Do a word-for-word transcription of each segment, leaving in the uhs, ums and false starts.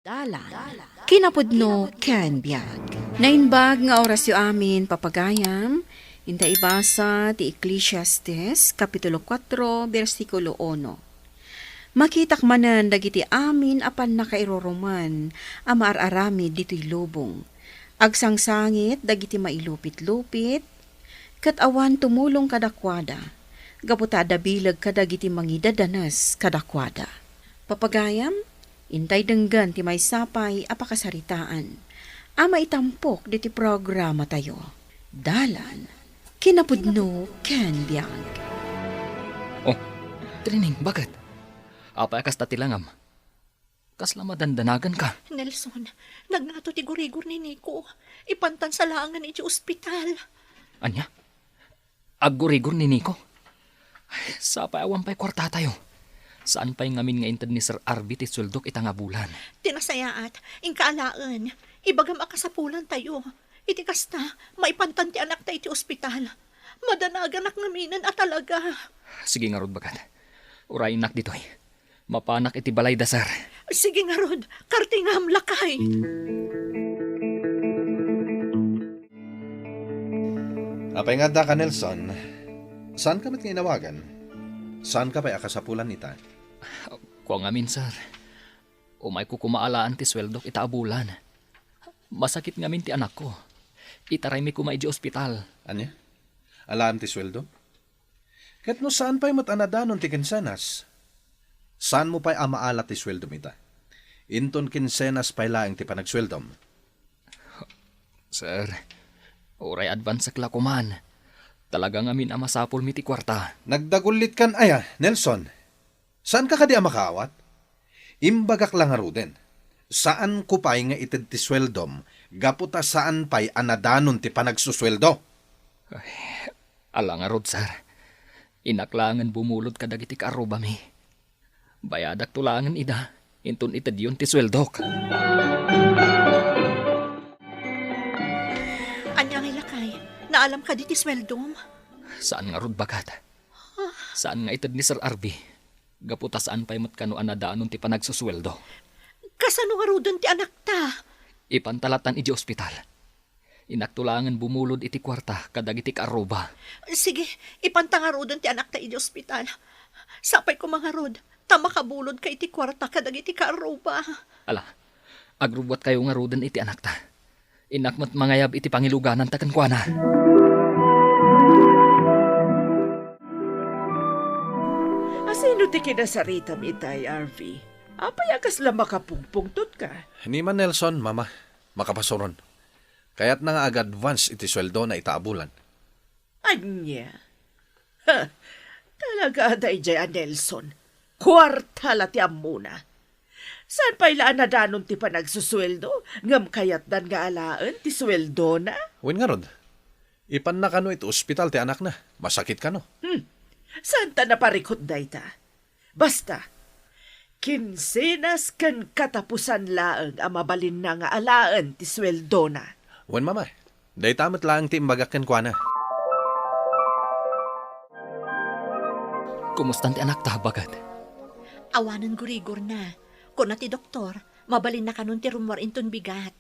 Dalan, kinapudno ken biag. Naimbag nga orasyo amin, papagayam. Inta ibasa ti Ecclesiastes, Kapitulo kuatro, bersikulo uno. Makitak manen dagiti amin a pannakairurumen a maar-aramid ditoy lubong. Agsangsangit dagiti mailupit-lupit, ket awan tumulong kadakuada, gapu ta adda bileg kadagiti mangidadanes kadakuada. Papagayam, intay denggen ti maysa pay a pakasaritaan a maitampok ditoy programatayo. Dalan, kinapudno ken biag. Oh, Trining, bakit? Apay a kasta ti langam? Kasla madandanagan ka? Nelson, nagngato ti gurigor ni Nico. Ipantan sa laengen iti ospital. Ania? Aggurigor ni Nico? Sapay awan pay kuartatayo. Saan pay ngamin nga inted ni Sir Arby ti sueldok ita nga bulan? Ti nasayaat, inka alaen. Ibagam a kasapulantayo. Iti kasta, maipantan ti anakta iti ospital. Madanaganak ngaminen a talaga. Sige ngarud, bagad. Uraynak ditoy. Mapanak iti balay da, sir. Sige ngarud, kartingam, lakay. Apay nga adda ka, Nelson? Saan ka met nga inawagan? Saan ka pay a kasapulan ita? Kua ngamin, sir. Umayko koma alaen ti sueldok ita a bulan. Masakit ngamin ti anakko. Itaraymi koma idiay ospital. Ania? Alaem ti sueldo? Ket no saan pay met a nadanon ti kinsenas, saanmo pay a maala ti sueldom ita. Inton kinsenas pay laeng ti panagsueldom. Sir, uray advancek la koman. Talaga ngamin a masapulmi ti kuarta. Nagdagullitkan aya, Nelson? Saanka kadi a makaawat? Imbagak la ngaruden. Saanko pay nga ited ti sueldom gapu ta saan pay a nadanon ti panagsusueldo. Ay, ala ngarud, sir. Innak laengen bumulod kadagiti kaarrubami. Bayadakto laengen ida, inton itedyon ti sueldok. Ania ngay, lakay? Naalam kadi ti sueldom? Saan ngarud, bagad. Saan nga ited ni Sir Arby. Gapu ta saan pay met kano a nadanon ti panagsusueldo. Kasano ngaruden ti anakta? Ipanta lattan idiay ospital. Innak laengen bumulod iti kuarta kadagiti kaarruba. Sige, ipanta ngaruden ti anakta idiay ospital. Sapay koma ngarud, ta makabulodka iti kuarta kadagiti kaarruba. Ala, agrubbuatkayo ngaruden iti anakta. Innak met mangayab iti pangilugananta kenkuana. Asino ti kinasaritam itay, Arvy? Apay a kasla makapungpungtotka? Ni man, Nelson, Mama, makapasuron. Kayatna nga ag-advance iti sueldona ita a bulan. Ania? Ha, talaga daydiay a Nelson. Kuarta la ti ammona. Saan pay la a nadanon ti panagsusueldo, ngem kayatdan nga alaen ti sueldona? Wen ngarud, ipanna kano iti ospital ti anakna. Masakit kano. Hmm. Saanta naparikut dayta? Basta, kinsenas ken katapusan laeng a mabalinna nga alaen ti sueldona. Wen, Mama, dayta met laeng ti imbagak kenkuana. Kumustan ti anakta, bagad? Awanen gurigorna. Kuna ti doktor, mabalinna kanon ti rummuar inton bigat.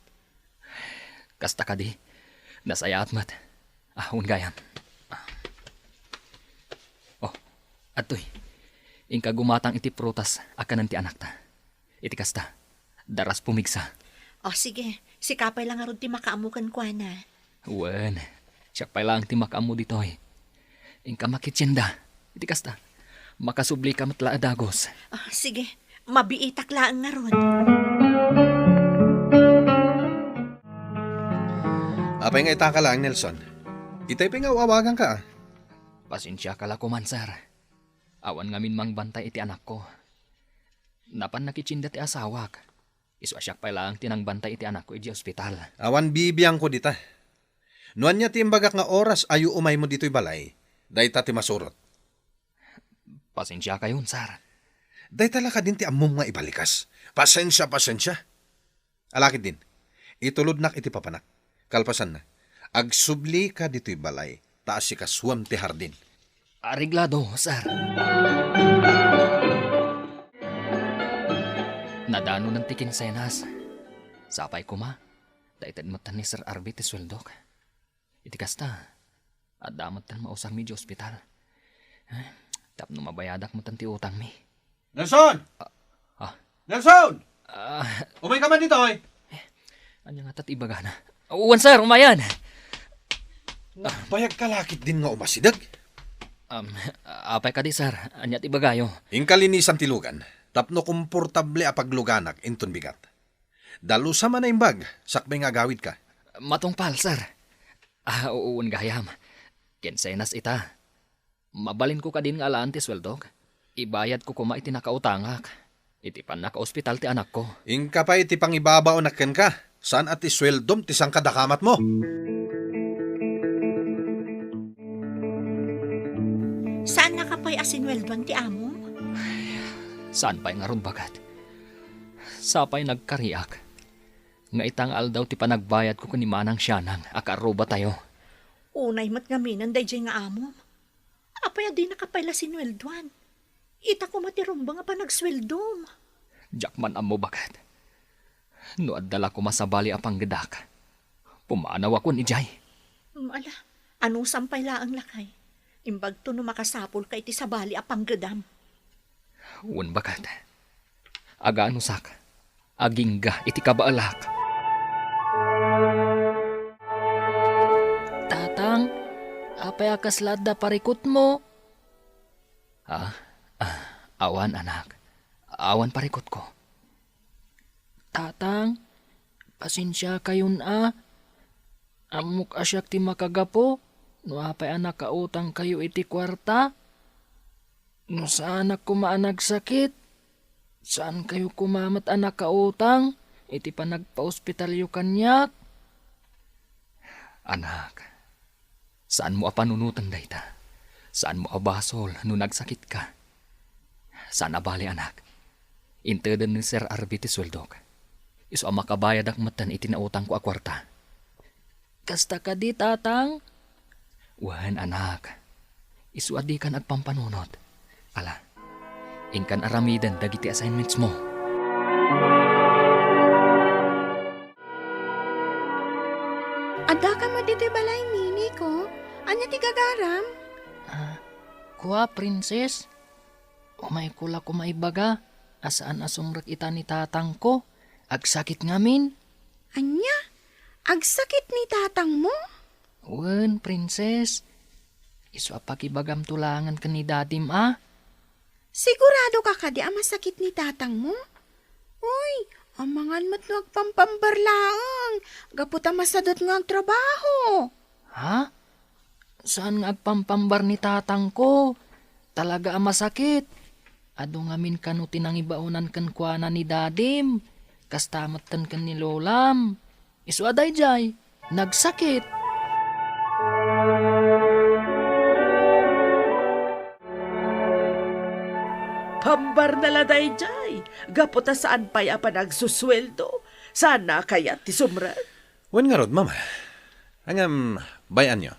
Kasta kadi, nasayaat met. Ah, wen gayam. Oh, adtoy. Inka gumatang iti prutas a kanen ti anakta. Iti kasta, daras pumigsa. Oh, sige. Sika pay la ngarud ti makaammo kenkuana. Wen, siak pay laeng ti makaammo ditoy. Inka makitienda. Iti kasta, makasublika met la a dagus. Ah, sige, mabiitak laeng ngarud. Apay nga itaka laeng, Nelson? Itay pay nga aw-awaganka, ah. Pasensiaka la koman, sir. Awan ngamin mangbantay iti anakko. Napan nakitienda ti asawak. Isu a siak pay laeng ti nangbantay iti anakko idiay ospital. Awan bibiangko dita. No ania ti imbagak nga oras ayo umaymo ditoy balay, dayta ti masurot. Pasensiakayon, sir. Dayta la kadin ti ammom nga ibalikas. Pasensia, pasensia. Ala ketdin, itulodnak iti papanak. Kalpasanna, agsublika ditoy balay, ta asikasuem ti hardin. Areglado, sir. Nadanonan ti kinsenas. Sapay koma, ta ited metten ni Sir Arby ti sueldok. Iti kasta, adda metten mausarmi idiay ospital. Eh, tapno mabayadak metten ti utangmi. Nelson! Ah, ah. Nelson! Ah. Umayka man ditoy! Ania ngata ti ibagana? Wen, sir, umayan. Nagbayagka la ketdin nga umasideg? Um, apay kadi, sir? Ania ti ibagayo? Inka linisan ti lugan, tapno komportable a pagluganak inton bigat. Dalusa man a imbag, sakbay nga agawidka. Matungpal, sir. Ah, wen gayam. Kinsenas ita. Mabalinko kadin nga alaan ti sueldok? Ibayadko koma iti nakautangak, iti pannakaospital ti anakko. Inka pay ti pangibabaonak kenka, saan a ti sueldom ti sangkadakamatmo. Saannaka pay a sinueldoan ti amom? Saan pay ngarud, baket? Sapay nagkariak nga ita nga aldaw ti panagbayadko ken ni Manang Sianang a kaarrubatayo. Unay met ngaminen daydiay nga amom. Apay a dinaka pay la sinueldoan? Ita koma ti rumbeng a panagsueldom. Diak man ammo, baket. No adda la koma sabali a panggedak, pumanawakon idiay. Mm, ala, anusam pay laeng, lakay. Imbagto no makasapulka iti sabali a panggedam. Wen, baket. Aganusak, agingga iti kabaelak. Tatang, apay a kasla adda parikutmo? Ah, ah, awan, anak. Awan parikutko. Tatang, pasensiakayon a. Ammok a siak ti makagapu no apay a nakautangkayo iti kuarta. No saanak koma a nagsakit, saankayo koma met a nakautang iti panagpaospitalyo kaniak. Anak, saanmo a panunoten dayta. Saanmo a basol no nagsakitka. Saan a bale, anak. Inteden ni Sir Arby ti sueldok. Isu a makabayadak metten iti nautangko a kuarta. Kasta kadi, Tatang? Wen, anak. Isu a dikan agpampanunot. Ala, inkan aramiden dagiti assignmentsmo. Addaka met ditoy balay, Mimiko? Ania ti gagaram? Ah, kua, Princess? Umayko la koma ibaga a saan a sumrek ita ni tatangko. Agsakit ngamin. Ania? Agsakit ni tatangmo? Wen, Princess. Isu a pakibagamto laengen ken ni dadim a. Siguradoka kadi a masakit ni tatangmo? Uy, amangan met no agpampambar laeng, gapu ta masadat nga agtrabaho. Ha? Saan nga agpampambar ni tatangko? Talaga a masakit. Adu ngamin kano ti nangibaonan kenkuana ni dadim. Kasta metten ken ni lolam. Isu a daydiay, nagsakit. Pambarna la daydiay, gapu ta saan pay a panagsusueldo. Saanna a kayat ti sumrek? Wen ngarud, Mama. Ngem, bay-anyo,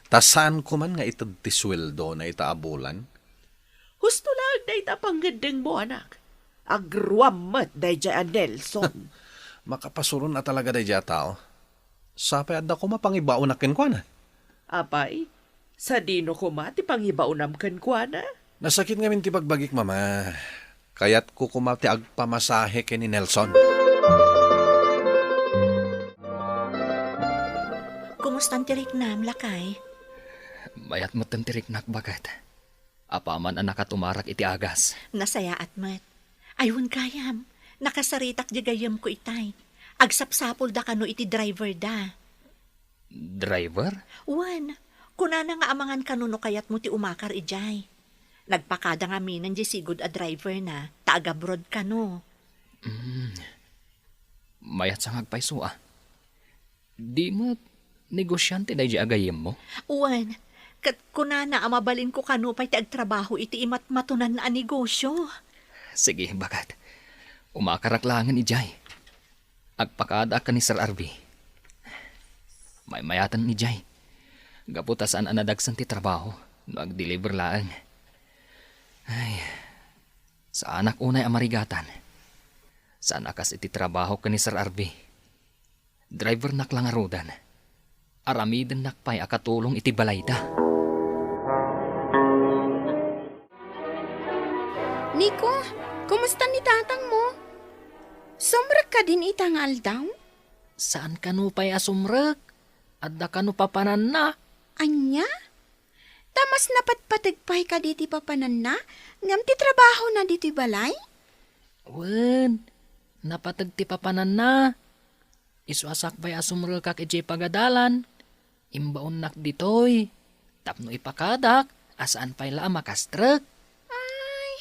ta saanko man nga ited ti sueldona ita a bulan. Husto laeng dayta a pangngeddengmo, anak. Agruam met daydiay a Nelson. Makapasuron a talaga daydiay a tao. Sapay adda koma pangibaonak kenkuana. Apay, sadino koma ti pangibaonam kenkuana? Nasakit ngamin ti bagbagik, Mama. Kayatko koma ti agpamasahe ken ni Nelson. Kumustan ti riknam, lakay? Mayat metten ti riknak, baket. Apaman a nakatumarak iti agas. Nasayaat met. Ay, wen gayam, nakasaritak di gayyemko itay. Agsapsapulda kano iti driverda. Driver? Wen, kunana nga amangan kano no kayatmo ti umakar idiay. Nagpakada ngaminen di sigud a driverna, ta agabroad kano. Mm. Mayat sa nga agpayso a. Di met negosiante daydiay a gayyemmo? Wen, ket kunana a mabalinko kano pay ti agtrabaho iti imatmatonanna a negosio. Sige, baket. Umakarak laengen idiay. Agpakadaak ken ni Sir Arby. Maymayaten idiay. Gapu ta saan a nadagsen ti trabaho no agdeliver laeng. Ay, saanak unay a marigatan. Saan a kas iti trabaho ken ni Sir Arby. Drivernak la ngaruden. Aramidennak pay a katulong iti balayda. Nico, kumusta ni tatangmo? Sumrek kadin ita nga aldaw? Saan kano pay a sumrek? Adda kano papananna? Ania? Ta mas napatpateg pay kadi ti papananna ngem ti trabahona ditoy balay? Wen, napateg ti papananna. Isu a sakbay a sumrekak idiay pagadalan, imbaonnak ditoy tapno ipakadak a saan pay la a makastrek. Ay,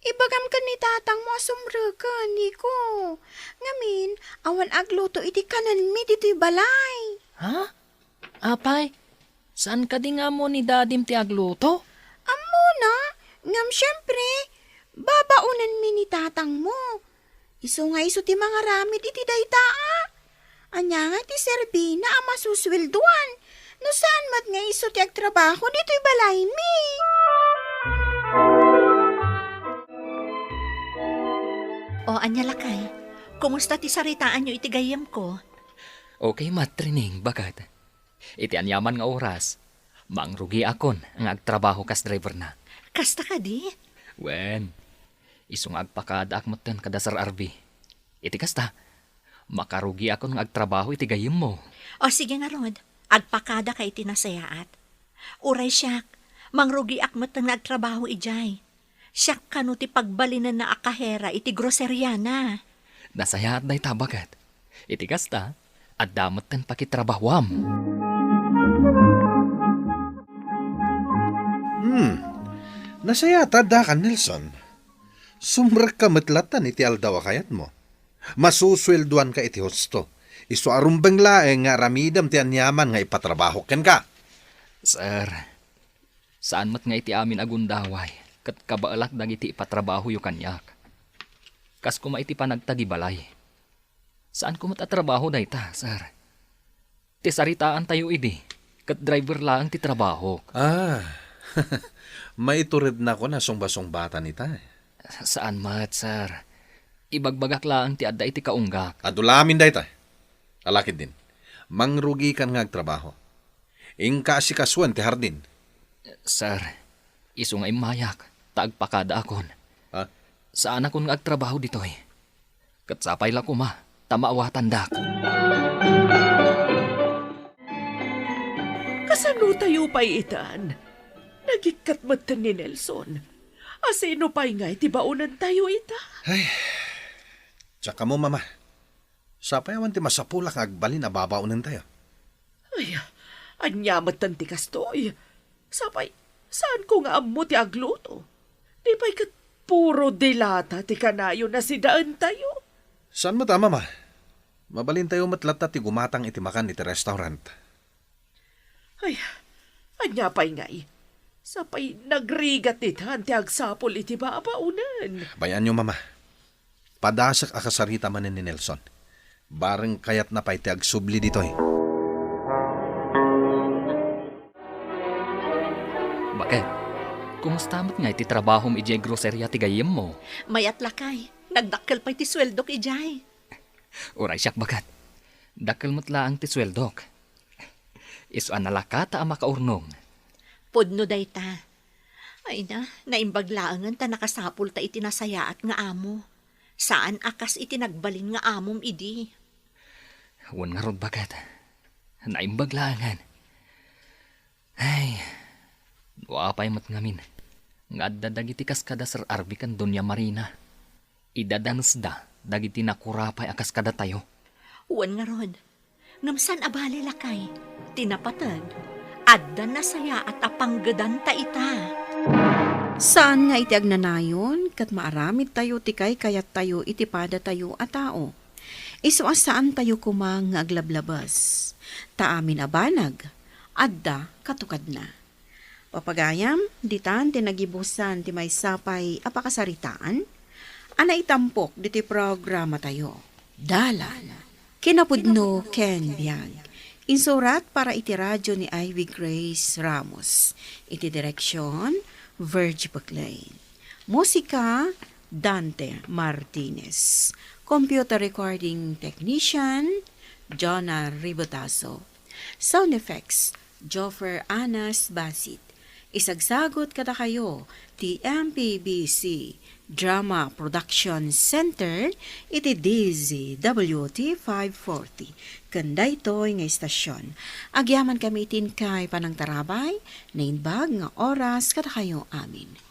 ibagam ken ni tatangmo a sumreken, Nico. Ngamin, awan agluto iti kanenmi ditoy balay. Ha? Apay, saan kadi nga ammo ni dadim ti agluto? Ammona, ngem siempre, babaonenmi ni tatangmo. Isu nga isu ti mangaramid iti dayta a. Ania nga ti serbina a masusueldoan no saan met nga isu ti agtrabaho ditoy balaymi? O, ania lakay? Kumusta ti saritaanyo iti gayyemko? Okay met, Trining, baket. Iti aniaman nga oras, mangrugiakon nga agtrabaho kas driverna. Kasta kadi? Wen, isu nga agpakadaak metten kada Sir Arby. Iti kasta, makarugiakon nga agtrabaho iti gayyemmo. O sige ngarud, agpakadaka iti nasayaat. Uray siak, mangrugiak metten nga agtrabaho idiay. Siak kano ti pagbalinenna a kahera iti groseriana. Nasayaat dayta, baket. Iti kasta, adda metten pakitrabahoam. Hmm. Nasayaat adda kan, Nelson. Sumrekka met lattan iti aldaw a kayatmo. Masusueldoanka iti husto. Isu a rumbeng laeng nga aramidem ti aniaman nga ipatrabahok kenka. Sir, saan met nga iti amin a gundaway ket kabaelak dagiti ipatrabahoyo kaniak. Kas koma iti panagtagi balay. Saanko met a trabaho dayta, sir. Ti saritaantayo idi, ket driver laeng ti trabahok. Ah, maiturednakon a sungbasungbatan ita. Saan met, sir. Ibagbagak laeng ti adda iti kaunggak. Adu la amin dayta. Ala ketdin, mangrugikan nga agtrabaho. Inka asikasuen ti hardin. Sir, isu nga immayak, ta agpakadaakon. Ha? Saanakon nga agtrabaho ditoy. Ket sapay la koma, ta maawatandak. Kasano tayo pay itan? Nagikkat metten ni Nelson. Asino pay nga iti baonentayo ita? Ay, tsaka mo, Mama. Sapay awan ti masapulak nga agbalin a babaonentayo. Ay, ania metten ti kastoy? Sapay, saanko nga ammo ti agluto. Di pay ket puro dilata ti kanayon a sidaentayo. Saan met a, Mama? Mabalintayo met latta ti gumatang iti makan iti restaurant. Ay, ania pay ngay? Sapay nagrigat itan ti agsapul iti babaonen. Bay-anyo, Mama. Padasek a kasarita manen ni Nelson. Bareng kayatna pay ti agsubli ditoy. Baket, kumusta met ngay ti trabahom idiay groseria ti gayyemmo? Mayat lakay, nagdakkel pay ti sueldok idiay. Uray siak, baket. Dakkel met laeng ti sueldok. Isu a nalakata a makaurnong. Pudno dayta. Ay na, naimbag laengen ta nakasapulta iti nasayaat nga amo. Saan a kas iti nagbalin nga amom idi. Wen ngarud, baket. Naimbag laengen. Ay, no apay met ngamin nga adda dagiti kas kada Sir Arby ken Doña Marina. Idadanesda dagiti nakurapay a kas kadatayo. Wen ngarud, ngem saan a bale lakay, ti napateg, adda nasayaat a panggedanta ita. Saan nga iti agnanayon ket maaramidtayo ti kaykayattayo iti padatayo a tao. Isu a saantayo koma nga aglablabes, ta amin a banag, adda katukadna. Papagayam, ditan ti nagibusan ti maysa pay a pakasaritaan a naitampok ditoy programatayo, Dalan, Kinapudno ken Biag. Insurat para iti radio ni Ivy Grace Ramos. Iti direksion, Virgie Paglain. Musika, Dante Martinez. Computer recording technician, Jonah Ributaso. Sound effects, Joffer Anas Basit. Isagsagut kadakayo ti M P B C Drama Production Center iti D Z W T five forty. Ken daytoy nga istasyon, agyaman kami iti inkay panangtarabay, naimbag nga oras kadakayo amin.